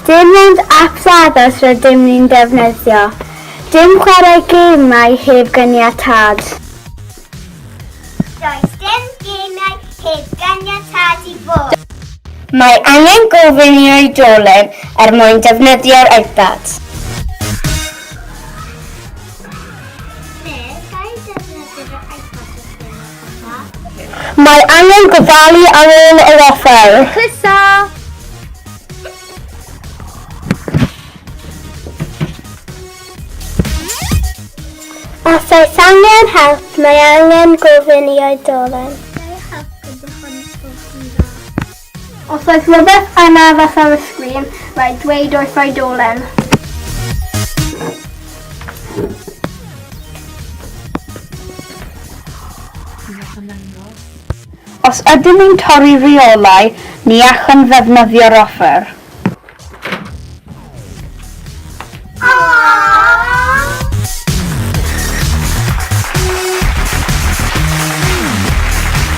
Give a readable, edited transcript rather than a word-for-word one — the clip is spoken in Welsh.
Dim ond apps addas rydym ni'n defnyddio. Dim chwarae gemau heb ganiatâd. Does dim gemau heb ganiatâd i fod. Mae angen gofyn i oedolyn er mwyn defnyddio'r iPad. Mae angen gofalu ar ôl yr offer. Croeso! Os oes angen help, mae angen gofyn i oedolyn. Os oes rhywbeth anaddas ar y sgrin, rhaid dweud wrth oedolyn. Os ydyn ni'n torri rheolau, ni allwn ddefnyddio'r offer.